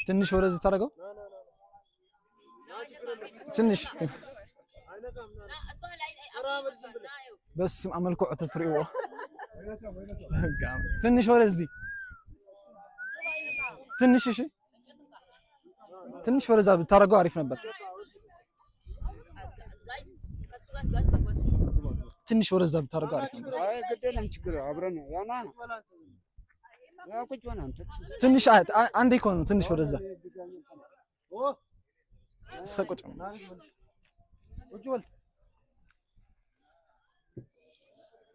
ትንሽ ወደዚህ ታደርገው ትንሽ በስመ አብ መልክዑ ተትሪእዎ ትንሽ ወደዚህ ትንሽ እሺ ትንሽ ወደዛ ብታደርገው አሪፍ ነበር። ትንሽ ወደዛ ብታደርገው አሪፍ ነበር። አይ ግድ የለም ችግር አብረን ያና ያው ቁጭ በል አንተ። ትንሽ አንዴ እኮ ነው። ትንሽ ወደዛ እስከ ቁጭ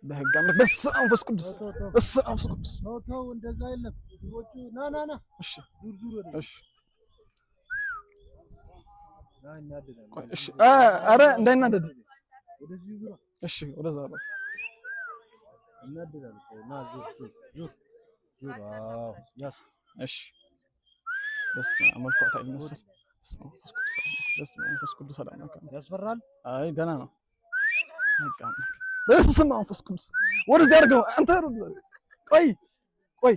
በህግ አምላክ በስመ አብ ወመንፈስ ቅዱስ በስመ አብ ወመንፈስ ቅዱስ። ተው እንደዛ የለም። ና ና ና እሺ ዙር ዙር ወደ እሺ እሺ ኧረ እንዳይናደድ ወደዚህ ዙር። እሺ ወደዛ በል እናደዳል እኮ ና ዙር ዙር ዙር ዙር። አዎ ያዝ። እሺ በስመ አብ መልክዑ ታይ ይመስል በስመ አብ ወመንፈስ ቅዱስ በስመ አብ ወመንፈስ ቅዱስ አላምላክ። ያስፈራል። አይ ገና ነው። በህግ አምላክ በስመ አብ ወመንፈስ ቅዱስ ወደዚህ አድርገው አንተ ወደዚህ አድርገው። ቆይ ቆይ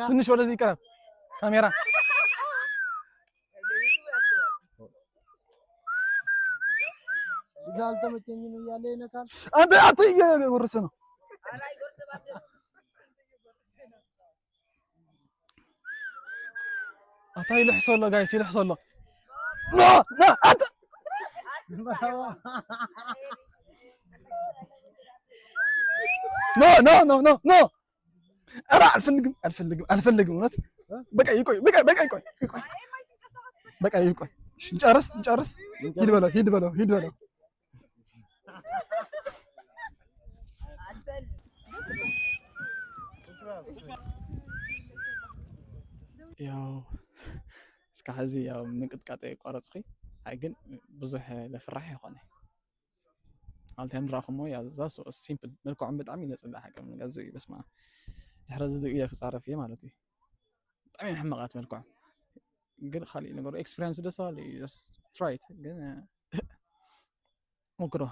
ትንሽ ወደዚህ ይቀራል ካሜራ ስጋ አልተመቸኝም እያለ ይነካል። አንተ አንተ እየጎረሰ ነው። አታ ይልሕሶ ኣሎ guys ይልሕሶ ኣሎ። ኖ ኖ አንተ no no no no no ኧረ አልፈልግም አልፈልግም አልፈልግም። እውነት በቃ ይቆይ በቃ በቃ ይቆይ ይቆይ በቃ ይቆይ። እሺ እንጨርስ እንጨርስ። ሂድ በለው ሂድ በለው ሂድ በለው። ያው እስከ ሕዚ ያው ምንቅጥቃጥ የቋረፅኺ አይ ግን ብዙሕ ለፍራሕ ይኾነ ማለት ንረኽሞ ያው እዛ simple መልክዖም ብጣዕሚ እዩ ዘፅልእ ሓቂ ገዝ እዩ በስመ አብ ድሕሪ እዚ እየ ክፃረፍ እየ ማለት እዩ። ብጣዕሚ እዮም ሕማቃት መልክዖም ግን ካሊእ ነገሩ experience ደስ በሃሊ እዩ። Just try it ግን ሞክሮ።